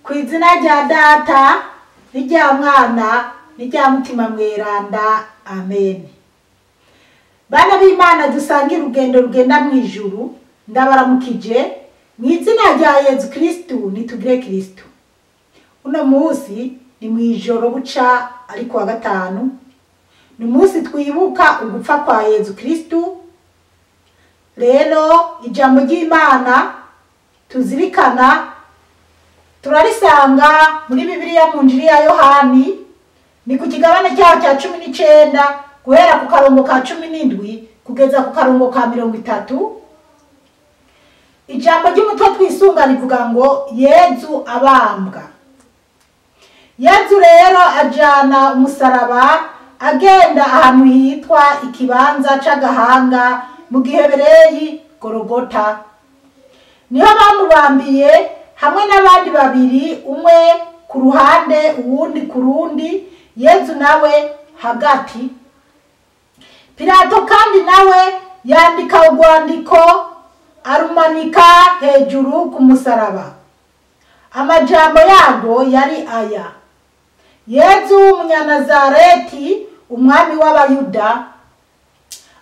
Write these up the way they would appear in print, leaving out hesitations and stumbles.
Ku izina rya Data n'irya Mwana n'irya Mutima Mweranda, amen. Bana b'Imana dusangira urugendo rugenda mu ijuru, ndabaramukije mu izina rya Yezu Kristu, nitugire Kristu. Uno munsi ni mu ijoro buca ari kuwa gatanu, ni umunsi twibuka ugupfa kwa Yezu Kristu. Rero ijambo ry'Imana tuzirikana turarisanga muri Bibiliya mu Njiri ya Yohani, ni ku kigabane cyaho cya 19 guhera ku karongo ka 17 kugeza ku karongo ka 30. Ijambo ry'umutwe twisunga rivuga ngo Yezu abambwa. Yezu rero ajana umusaraba agenda ahantu hitwa ikibanza c'agahanga mu gihebereyi Golgota. Niho bamubambiye hamwe n'abandi babiri, umwe ku ruhande uwundi ku rundi, Yezu nawe hagati. Pilato kandi nawe yandika urwandiko arumanika hejuru ku musaraba. Amajambo yago yari aya: Yezu umunyanazareti, umwami w'Abayuda.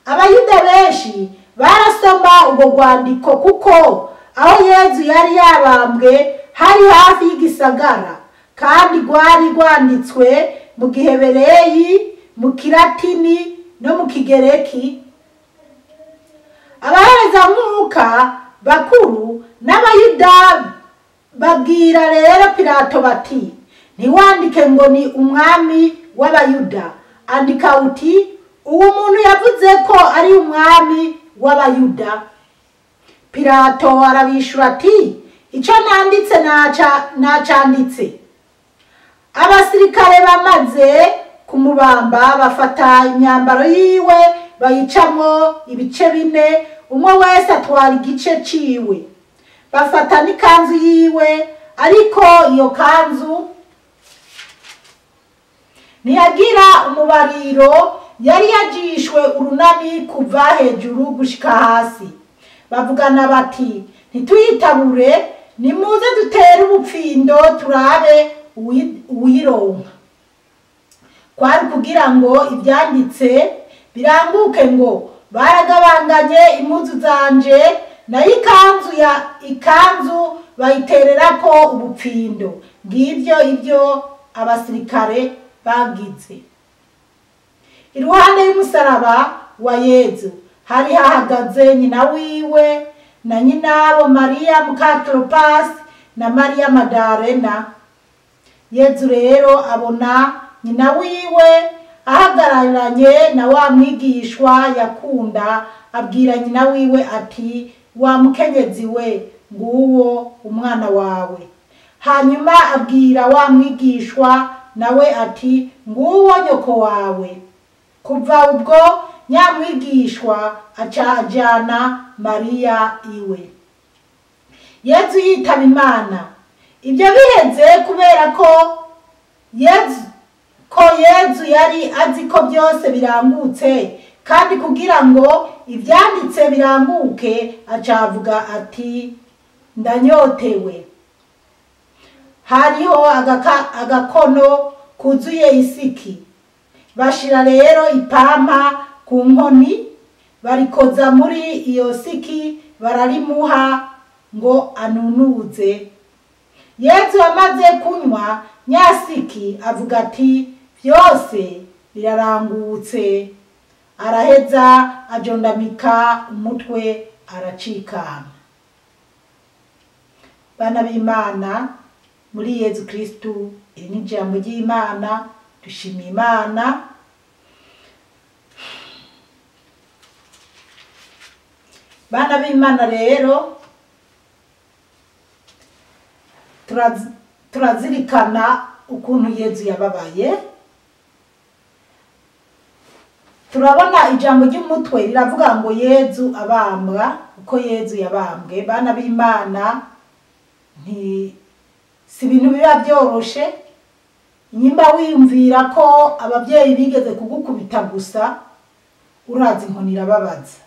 Abayuda benshi barasoma ubwo rwandiko kuko aho Yezu yari yabambwe hari hafi y'igisagara, kandi rwari rwanditswe mu gihebereyi, mu kilatini no mu kigereki. Abaherezamwuka bakuru n'Abayuda babwira rero Pilato bati: ntiwandike ngo ni umwami w'Abayuda, andika uti uwo muntu yavuze ko ari umwami w'Abayuda. Pilato arabishura ati: icyo nanditse nacanditse. Abasirikare bamaze kumubamba bafata imyambaro yiwe bayicamwo ibice bine, umwe wese atwara igice ciwe. Bafata n'ikanzu yiwe, ariko iyo kanzu ntiyagira umubariro, yari yajishwe urunani kuva hejuru gushika hasi. Bavugana bati: ntituyitabure, nimuze dutere ubupfindo turabe uwironka. Kwari kugira ngo ibyanditse biranguke ngo baragabanganye impuzu zanje, nayo ikanzu bayitererako ubupfindo. Ngibyo ibyo abasirikare bagize. Iruhande y'umusaraba wa Yezu hari hahagaze nyina wiwe na nyinabo Mariya muka Klopas na Mariya Madarena. Yezu rero abona nyina wiwe ahagararanye na wa mwigishwa yakunda, abwira nyina wiwe ati: wa mukenyezi we, nguwo umwana wawe. Hanyuma abwira wa mwigishwa nawe ati: nguwo nyoko wawe. Kuva ubwo nyamwigishwa aca ajana Mariya iwe. Yezu yitaba Imana. Ibyo biheze kubera ko Yezu yari azi ko byose birangutse, kandi kugira ngo ibyanditse biranguke aca avuga ati: ndanyotewe. Hariho agakono kuzuye isiki. Bashira rero ipampa ku nkoni, barikoza muri iyo siki, bararimuha ngo anunuze. Yezu amaze kunywa nyasiki avuga ati: byose birarangutse. Araheza ajondamika umutwe aracikana. Bana b'Imana muri Yezu Kristu, iri ni ijambo ry'Imana, dushimiye Imana. Bana b'Imana rero turazirikana ukuntu Yezu yababaye. Turabona ijambo ry'umutwe riravuga ngo Yezu abambwa, uko Yezu yabambwe. Bana b'Imana, si ibintu biba byoroshe. Nyimba wiyumvira ko ababyeyi bigeze kugukubita gusa, urazi inkoni irababaza.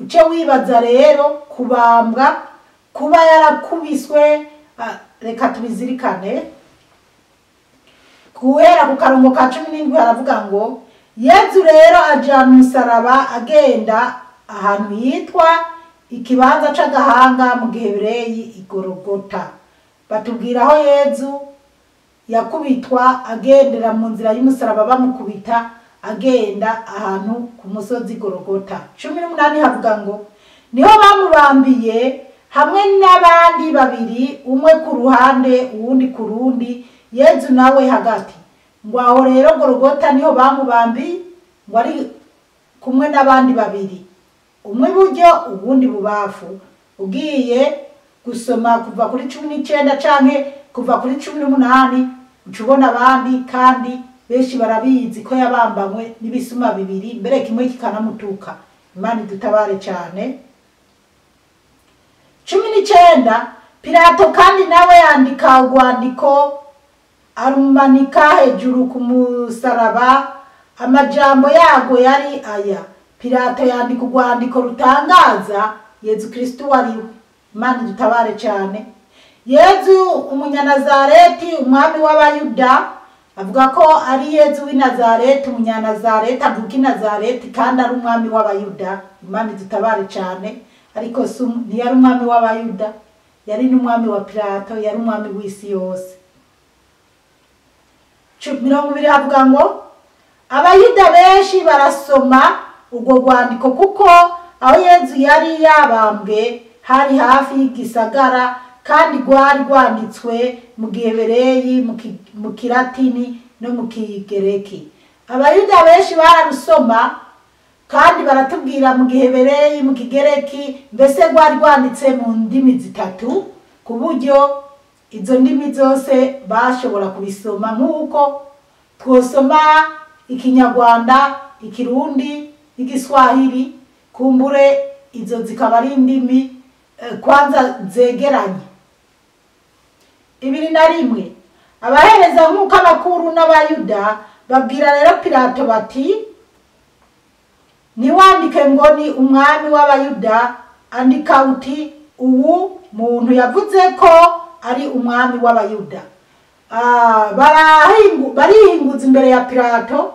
Uce wibaza rero kubambwa, kuba yarakubiswe Reka tubizirikane. Guhera ku karongo ka 17 haravuga ngo Yezu rero ajana umusaraba agenda ahantu hitwa ikibanza c'agahanga mu Gihebureyi Igorogota. Batubwira aho Yezu yakubitwa agendera mu nzira y'umusaraba, bamukubita agenda ahantu ku musozi Gorogota. 18 havuga ngo niho bamubambiye hamwe n'abandi babiri, umwe ku ruhande uwundi ku rundi, Yezu nawe hagati. Ngo aho rero Gorogota niho bamubambiye, ngo ari kumwe n'abandi babiri, umwe iburyo uwundi bubafu. Ugiye gusoma kuva kuri 19 canke kuva kuri 18 uca ubona abandi, kandi benshi barabizi ko yabambanywe n'ibisuma bibiri, mbere kimwe kikanamutuka. Imana idutabare cyane. 19 Pilato kandi nawe yandika urwandiko arumanika hejuru ku musaraba. Amajambo yago yari aya: Pilato yandika urwandiko rutangaza Yezu Kristo wariwe. Imana idutabare cyane. Yezu umunyanazareti umwami w'Abayuda, avuga ko ari Yezu w'i Nazareti, umunyanazareti avuka i Nazareti kandi ari umwami w'Abayuda. Imana idutabare cyane. Ariko ntiyari umwami w'Abayuda, yari n'umwami wa Pilato, yari umwami w'isi yose. 20 havuga ngo Abayuda benshi barasoma urwo rwandiko, kuko aho Yezu yari yabambwe hari hafi y'igisagara, kandi rwari rwanditswe mu Gihebereyi, mu Kilatini no mu Kigereki. Abayuda benshi bararusoma kandi baratubwira mu Gihebereyi, mu Kigereki, mbese rwari rwanditse mu ndimi zitatu, ku buryo izo ndimi zose bashobora kubisoma nk'uko twosoma Ikinyarwanda, Ikirundi, Igiswahili. Kumbure izo zikaba ari indimi kwanza zegeranye. 21 Abahereza nk'uko abakuru n'Abayuda babwira rero Pilato bati ntiwandike ngo ni umwami w'Abayuda, andika uti uwu muntu yavuze ko ari umwami w'Abayuda. Barihinguza imbere ya Pilato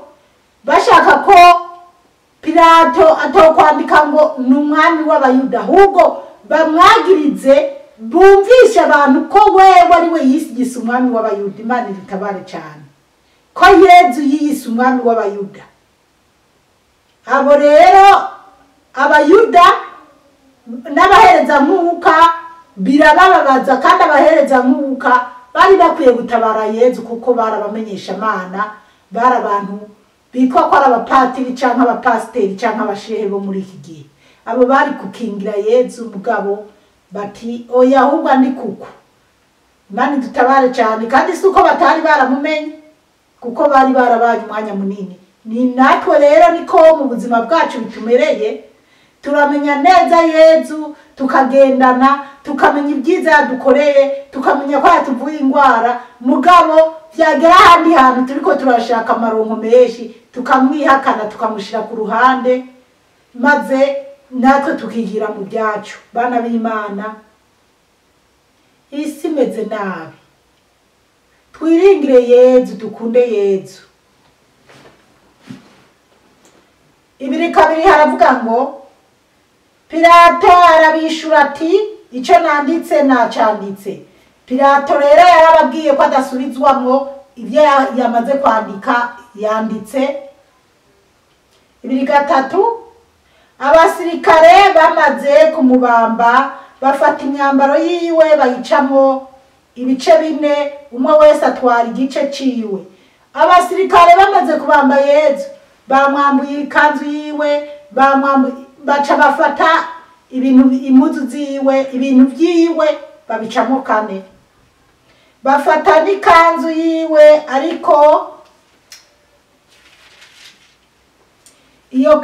bashaka ko Pilato atokwandika ngo ni umwami w'Abayuda, ahubwo bamwagirize bumvisha abantu ko wewe ari we yiyise umwami w'Abayuda. Imana idutabare cyane ko Yezu yiyise umwami w'Abayuda. Abo rero Abayuda n'abahereza nkuka birabababaza, kandi abahereza nkuka bari bakwiye gutabara Yezu kuko barabamenyesha Imana, bari abantu bitwa ko ari abapatiri canke abapasiteri canke abashehe bo muri iki gihe. Abo bari kukingira Yezu, mugabo bati oya ahubwo ni kuko. Imana idutabare cyane. Kandi si uko batari baramumenye, kuko bari barabaye umwanya munini. Ni natwe rero niko mu buzima bwacu bitumereye, turamenya neza Yezu, tukagendana, tukamenya ibyiza yadukoreye, tukamenya ko yatuvuye indwara, mugabo byagera ahandi hantu turiko turashaka amaronko menshi tukamwihakana, tukamushira ku ruhande, maze natwe tukigira mu byacu. Bana b'Imana, isi imeze nabi, twiringire Yezu, dukunde Yezu. 22 haravuga ngo Pilato arabishura ati icyo nanditse nacanditse. Pilato rero yarababwiye ko adasubizwamwo ibyo yamaze kwandika yanditse. 23 Abasirikare bamaze kumubamba bafata imyambaro yiwe bayicamwo ibice bine, umwe wese atwara igice ciwe. Abasirikare bamaze kubamba Yezu bamwambuye ikanzu yiwe, baca bafata ibintu, impuzu ziwe, ibintu vyiwe babicamo kane, bafata n'ikanzu yiwe. Ariko iyo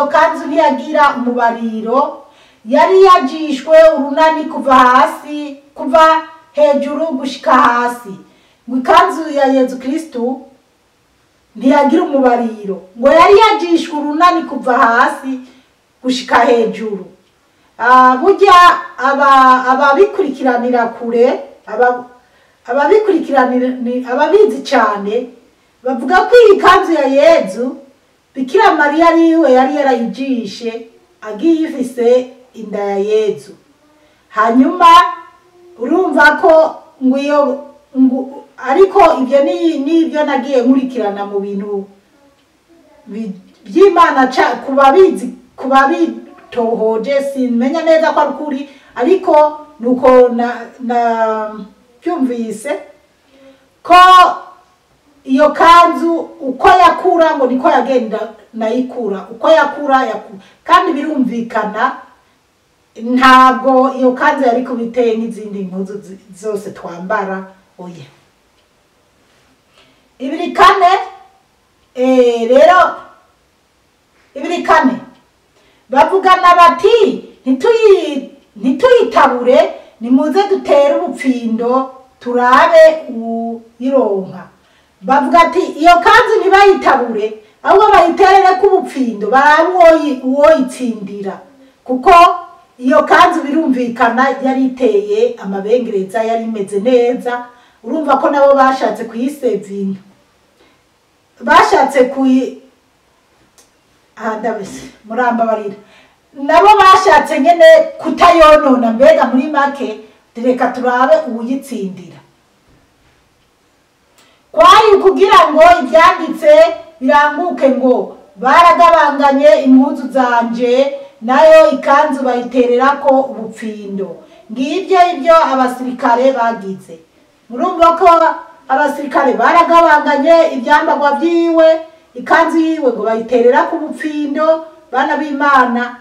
kanzu ntiyagira umubariro, yari yajishwe urunani kuva hasi, kuva hejuru gushika hasi. Ngo ikanzu ya Yezu Kristo ntiyagira umubariro, ngo yari yajishwe urunani kuva hasi gushika hejuru. Burya ababikurikiranira kure, ababizi cyane bavuga ko iyi kanzu ya Yezu Bikira Mariya ariwe yari yarayijishe agiye ifise inda ya Yezu. Hanyuma urumva ko ngo ariko ibyo nibyo nagiye nkurikirana mu bintu by'Imana kubabizi kubabitohoje, simenya neza ko ari kuri, ariko nuko na byumvise ko iyo kanzu uko yakura ngo niko yagenda nayikura, uko yakura yakura, kandi birumvikana ntabwo iyo kanzu yari kubiteye nk'izindi mpuzu zose twambara. Oya. 2:4 rero 2:4 bavugana bati ntituyitabure, nimuze dutere ubupfindo turabe uyironka. Bavuga ati iyo kanzu ntibayitabure, ahubwo bayiterere ku bupfindo barabe uwoyitsindira, kuko iyo kanzu birumvikana yari iteye amabengereza, yari imeze neza. Urumva ko nabo bashatse kuyisevinga, bashatse kuyi murambabarira, nabo bashatse nyene kutayonona. Mbega muri make reka turabe uwuyitsindira. Kwari kugira ngo ibyanditse biranguke ngo baragabanganye impuzu zanje, nayo ikanzu bayitererako ubupfindo. Ngibyo ibyo abasirikare bagize. Murumva ko abasirikare baragabanganye ibyambagwa byiwe, ikanzu yiwe ngo bayitererako ubupfindo. Bana b'Imana,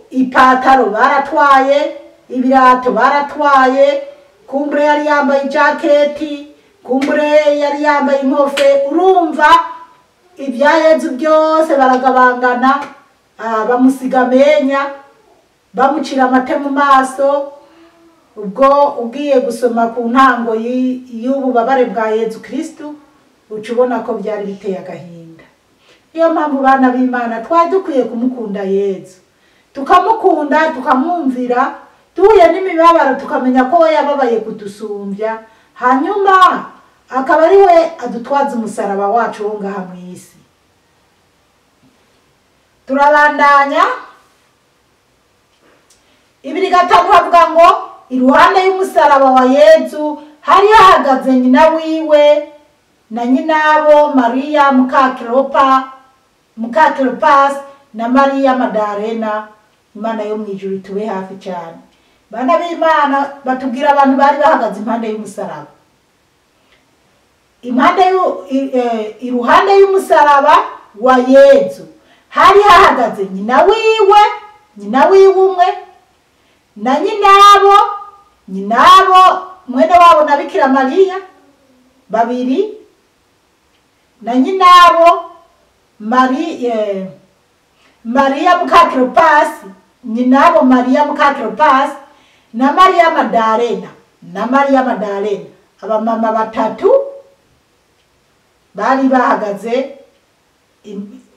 ipataro baratwaye, ibirato baratwaye, kumbure yari yambaye ijaketi, kumbure yari yambaye inkofe. Urumva ibya Yezu byose baragabangana, bamusiga amenya, bamucira amate mu maso. Ubwo ugiye gusoma ku ntango y'ububabare bwa Yezu Kristu uca ubona ko byari biteye agahinda. Niyo mpamvu bana b'Imana twari dukwiye kumukunda Yezu, tukamukunda, tukamwumvira, duhuye n'imibabaro tukamenya ko we yababaye kudusumbya, hanyuma akaba ari we adutwaza umusaraba wacu wo ngaha mu isi. Turabandanya 2:5 havuga ngo iruhande y'umusaraba wa Yezu hari hahagaze nyina wiwe na nyinabo Mariya muka Kleopas na Mariya Madarena. Imana yo mu ijuru itube hafi cyane. Bana b'Imana, batubwira abantu bari bahagaze impande y'umusaraba, iruhande y'umusaraba wa Yezu hari hahagaze nyina wiwe umwe na nyinabo mwene wabo na Bikira Mariya babiri, na nyinabo Mariya muka Kleopas, nyinabo Mariya muka Kleopas na Mariya Madarena, Abamama batatu bari bahagaze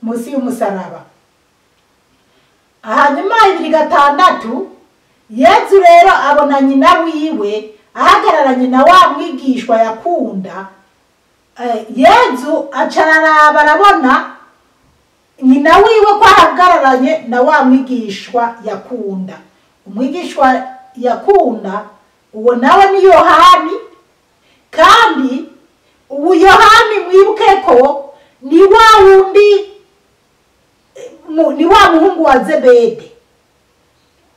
munsi y'umusaraba. Hanyuma 2:6 Yezu rero abona nyina wiwe ahagararanye na wa mwigishwa yakunda. Yezu acararaba arabona nyina wiwe ko ahagararanye na wa mwigishwa yakunda. Umwigishwa yakunda uwo nawe ni Yohani, kandi ubu Yohani mwibuke ko ni wa wundi, ni wa muhungu wa Zebede.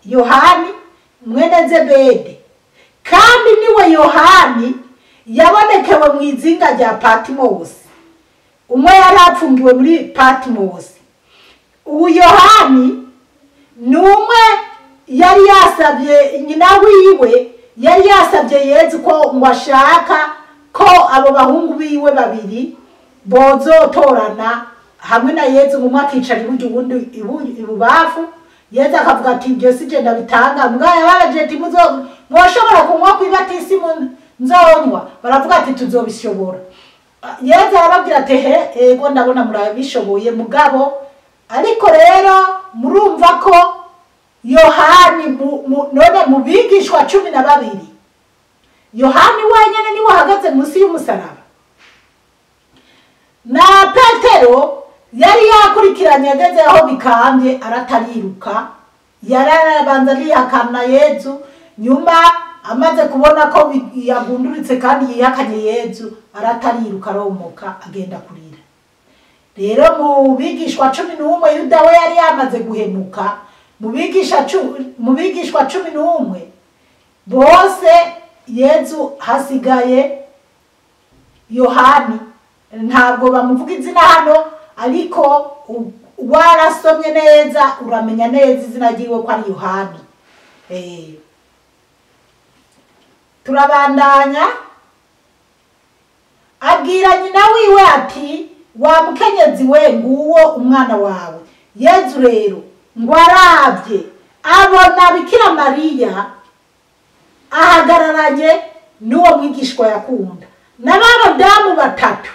Yohani mwene Zebede, kandi niwe Yohani yabonekewe mu izinga rya Patmos. Umwe yari apfungiwe muri Patmos. Ubu Yohani ni umwe yari yasabye nyina wiwe, yari yasabye Yezu ko ngo ashaka ko abo bahungu biwe babiri bozotorana hamwe na Yezu, umwe akicara iburyo uwundi ibubafu. Yezu akavuga ati ibyo si je ndabitanga, mugabo yababaje ati mwoshobora kunywa kw'ibatisimu nzonywa? Baravuga ati tuzobishobora. Yezu arababwira ati he, ego ndabona murabishoboye mugabo, ariko rero murumva ko Yohani none mu bigishwa 12 Yohani wenyene niwe ahagaze munsi y'umusaraba. Na Petero yari yakurikiranye ageze aho bikambye aratariruka, yarabanza yihakana Yezu, nyuma amaze kubona ko yagunduritse kandi yihakanye Yezu aratariruka aromoka agenda kurira. Rero mu bigishwa 11 Yuda we yari yamaze guhemuka, mu bigishwa 11 bose Yezu hasigaye Yohani. Ntabwo bamuvuga izina hano, ariko warasomye neza uramenya neza izina ryiwe ko ari Yohani. Turabandanya. Abwira nyina wiwe ati wa mukenyezi we nguwo umwana wawe. Yezu rero ngo arabye abona Bikira Mariya ahagararanye n'uwo mwigishwa yakunda n'abadamu batatu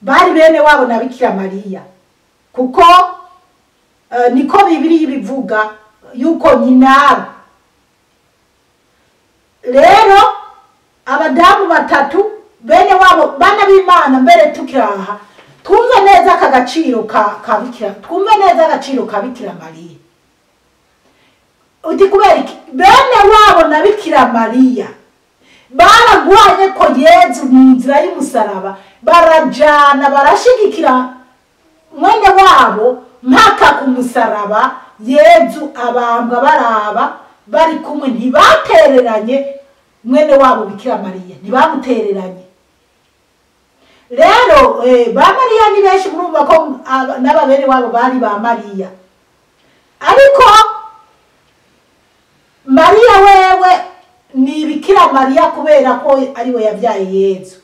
bari bene wabo na Bikira Mariya, kuko niko Bibiliya ibivuga yuko nyina. Rero abadamu batatu bene wabo bana b'Imana, mbere tukiraha twumve neza aka gaciro ka Bikira, twumve neza agaciro ka Bikira Mariya. Uti kubera iki? Bene wabo na Bikira Mariya baragwanye ko Yezu mu nzira y'umusaraba, barajana barashigikira mwene wabo mpaka ku musaraba. Yezu abambwa baraba bari kumwe, ntibatereranye mwene wabo Bikira Mariya, ntibamutereranye. Rero ba Mariya ni benshi murumva ko n'ababene wabo bari ba Mariya, ariko Mariya wewe ni Bikira Mariya kubera ko ari we yabyaye Yezu.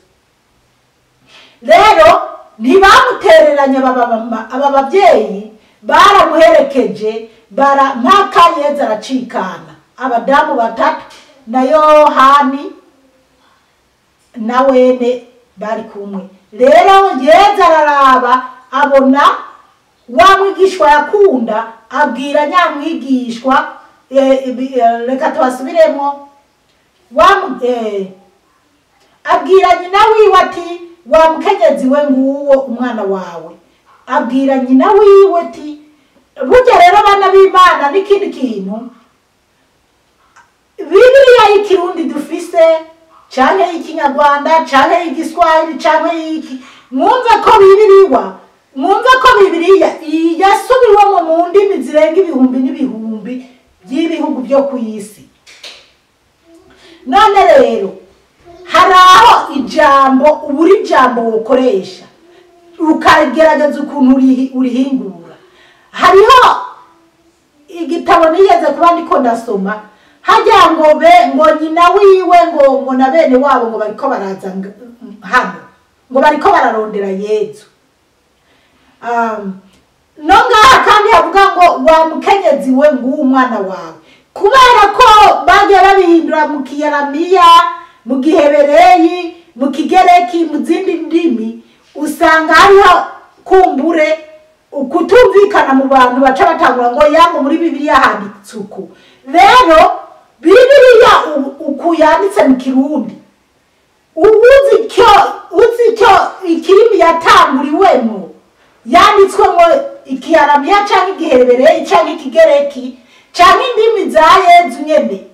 Rero ntibamutereranye aba babyeyi baramuherekeje mpaka Yezu aracikana. Abadamu batatu na Yohani na wene bari kumwe. Rero Yezu araraba abona wa mwigishwa yakunda, abwira nyamwigishwa, reka tubasubiremo, abwira nyina wiwe ati wa mukenyezi we nguwo umwana wawe. Abwira nyina wiwe ati burya rero bana b'Imana n'ikindi kintu Bibiliya y'ikirundi dufise canke y'ikinyarwanda canke y'igiswahili canke y'iki, mwumve ko Bibiliya yasubiwemo mu ndimi zirenga ibihumbi n'ibihumbi by'ibihugu byo ku isi. None rero hari aho ijambo ubura ijambo ukoresha ukagerageza ukuntu urihingura. Hariho igitabo nigeze kuba ndiko ndasoma, hajya ngo be ngo nyina wiwe ngo na bene wabo ngo bariko baraza hano ngo bariko bararondera Yezu. No ngaha kandi havuga ngo wa mukenyezi we nguwo umwana wawe, kubera ko bagiye babihindura mu Kiyaramiya, mu Gihebereyi, mu Kigereki, mu zindi ndimi, usanga hariho kumbure ukutumvikana mu bantu baca batangura ngo yango muri Bibiliya handitse uku. Rero Bibiliya uku yanditse mu Kirundi, uzi icyo ikirimi yatanguriwemo yanditswemo Ikiaramiya canke Igihebereyi canke Ikigereki canke indimi za Yezu nyene,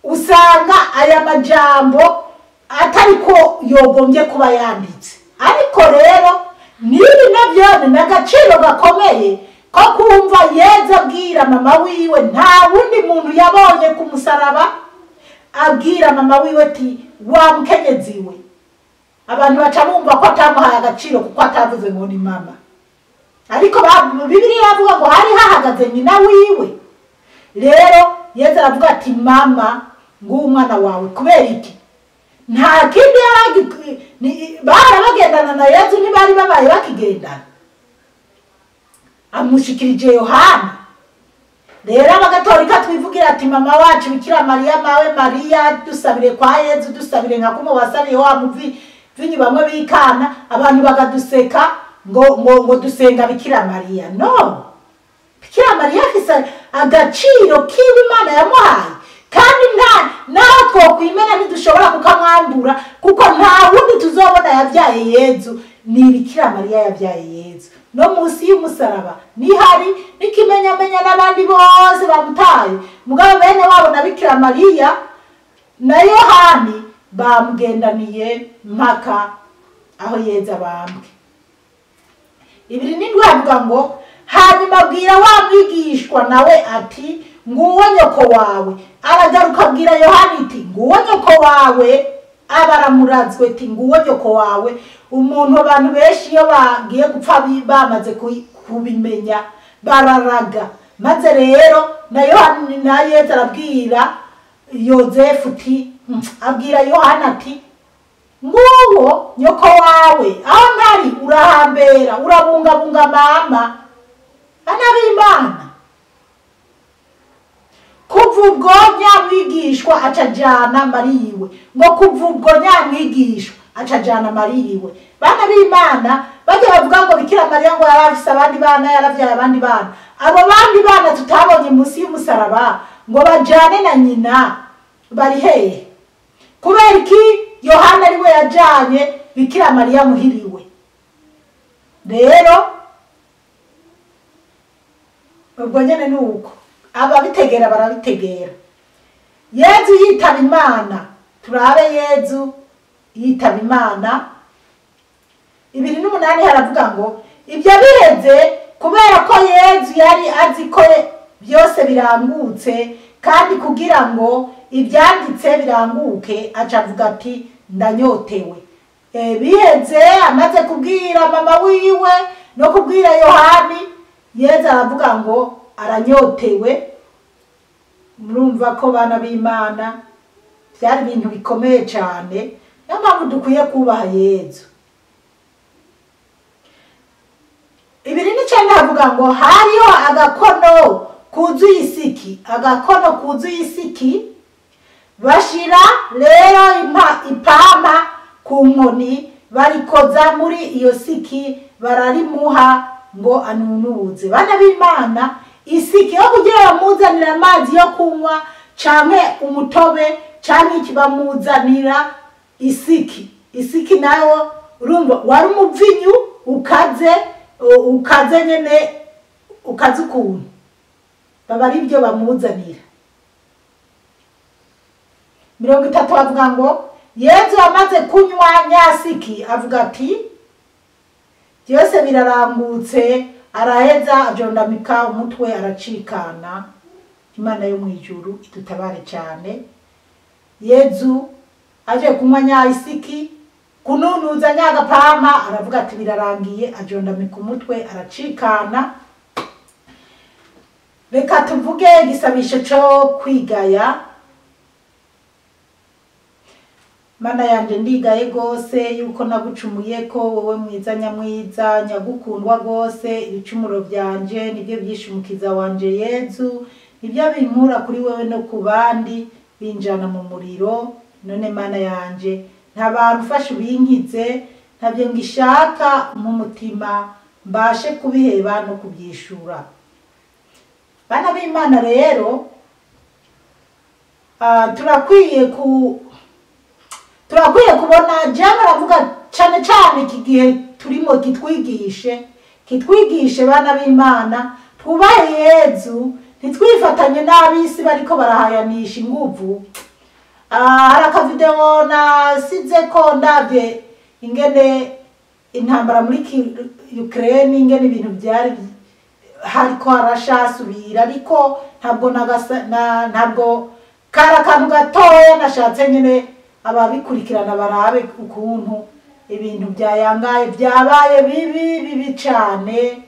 usanga aya majambo atariko yogombye kuba yanditse. Ariko rero nibi navyo ni agaciro gakomeye ko kumva Yezu abwira mama wiwe, nta wundi muntu yabonye ku musaraba abwira mama wiwe ati wa mukenyezi we. Abantu baca bumva ko atamuhaye agaciro kuko atavuze ngo ni mama, ariko Bibiliya iravuga ngo hari hahagaze nyina wiwe. Rero Yezu aravuga ati mama nguwo umwana wawe. Kubera iki? Nta kindi barabagendana na Yezu, ntibari babaye bakigendana, amushikirije Yohana. Rero abagatolika twivugira ati mama wacu Bikira Mariya, mawe Mariya dusabire kwa Yezu, dusabire nka kumwe wasabiye wa muvinyi bamwe bikana, abantu bakaduseka ngo ngo ngo dusenga Bikira Mariya. No, Bikira Mariya afise agaciro kiwe Imana yamuhaye, kandi nta naho twokwimena ntidushobora kukamwambura, kuko nta wundi tuzobona yabyaye Yezu, ni Bikira Mariya yabyaye Yezu. No munsi y'umusaraba nihari n'ikimenyamenya n'abandi bose bamutaye, mugabo bene wabo na Bikira Mariya na Yohani bamugendaniye mpaka aho Yezu abambwe. 27 avuga ngo hanyuma abwira wa mwigishwa nawe ati nguwo nyoko wawe. Aragaruka abwira Yohani ati nguwo nyoko wawe, abaramurazwe ati nguwo nyoko wawe. Umuntu abantu benshi iyo bagiye gupfa bamaze kubimenya bararaga. Maze rero na Yohani na Yezu arabwira Yozefu ati, abwira Yohana ati nguwo nyoko wawe, aho ntari urahambera, urabungabunga mama. Bana b'Imana, kuva ubwo nyamwigishwa acajana Mariyiwe, ngo kuva ubwo nyamwigishwa acajana Mariyiwe. Bana b'Imana bajya bavuga ngo Bikira Mariya ngo yarafise abandi bana, yaravyaye abandi bana. Abo bandi bana tutabonye munsi y'umusaraba ngo bajane na nyina bari hehe? Kubera iki Yohana ari we yajanye Bikira Mariya muhiriwe? Rero ubwo nyene nuko ababitegera barabitegera. Yezu yitaba Imana, turabe Yezu yitaba Imana. 28 haravuga ngo ibyo biheze kubera ko Yezu yari azi ko byose birangutse, kandi kugira ngo ibyanditse biranguke aca avuga ati ndanyotewe. Biheze amaze kubwira mama wiwe no kubwira Yohani, Yezu aravuga ngo aranyotewe. Murumva ko bana b'Imana byari ibintu bikomeye cyane, niyo mpamvu dukwiye kubaha Yezu. 29 havuga ngo hariho agakono kuzuye isiki, agakono kuzuye isiki, bashira rero ipampa ku nkoni, barikoza muri iyo siki, bararimuha ngo anunuze. Bana b'Imana, isiki yo kugira bamuzanira amazi yo kunywa canke umutobe canke iki, bamuzanira isiki. Isiki nayo urumva wari umuvinyu ukaze, ukaze nyene, ukaze ukuntu baba ari byo bamuzanira. 30 avuga ngo Yezu amaze kunywa nyasiki avuga ati byose birarangutse, araheza ajondamika umutwe aracikana. Imana yo mu ijuru idutabare cyane. Yezu aje kunywa nyasiki, kununuza nyagapampa, aravuga ati birarangiye, ajondamika umutwe aracikana. Reka tuvuge igisabisho cyo kwigaya. Mana yanje ndigaye gose yuko nagucumuye ko wowe mwiza nyamwiza nyagukundwa gose, ibicumuro byanje nibyo byishumukiza wanje Yezu, nibyo binkura kuri wewe no ku bandi binjana mu muriro. None Mana yanje ntabara ufashe ubinkize, ntabyo ngishaka mu mutima, mbashe kubiheba no kubyishura. Bana b'Imana rero turakwiye kubona jana aravuga cyane cyane iki gihe turimo kitwigishe bana b'Imana, twubahe Yezu, ntitwifatanye n'abisi bariko barahayanisha inguvu. Hari akavideo nasize ko ndavye ingene intambara muri Ukraine, ingene ibintu byari hariko harashasubira, ariko ntabwo ntabwo kari akantu gatoya nashatse nyene ababikurikirana barabe ukuntu ibintu byayangaye byabaye bibi bibi cyane.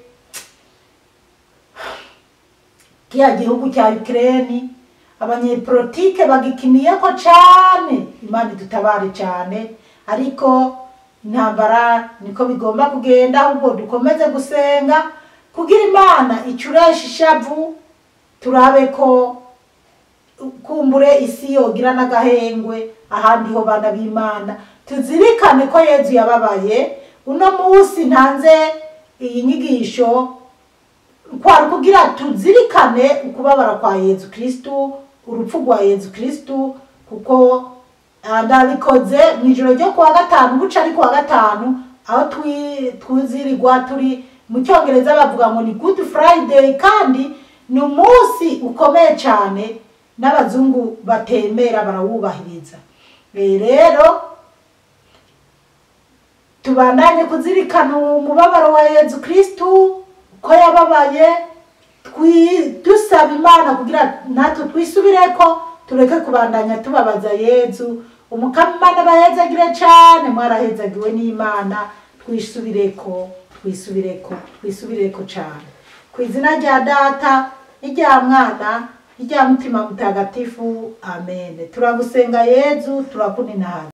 Kiya gihugu cya Ukraine abanyepolitike bagikiniye ko cyane, Imana idutabare cyane, ariko intambara niko bigomba kugenda, ahubwo dukomeze gusenga kugira Imana icureshe ishavu, turabe ko kumbure isi yogira n'agahengwe ahandi ho. Bana b'Imana, tuzirikane ko Yezu yababaye. Uno munsi ntanze iyi nyigisho, Kwari kugira tuzirikane ukubabara kwa Yezu Kristu, urupfu rwa Yezu Kristu, kuko ndabikoze mu ijoro ryo kuwa gatanu, guca ari kuwa gatanu, aho twizirirwa turi mu cyongereza bavuga ngo ni Good Friday, kandi ni umunsi ukomeye cyane n'abazungu batemera barawubahiriza. Rero tubandanye kuzirikana umubabaro wa Yezu Kristu, ko yababaye, dusaba Imana kugira natwe twisubireko, tureke kubandanya tubabaza Yezu. Umukama Imana bahezagire cyane, mwarahezagiwe n'Imana. Twisubireko, twisubireko, twisubireko cyane. Ku izina rya Data n'irya Mwana n'irya Mutima Mutagatifu, amen. Turagusenga Yezu, turakuninahaza.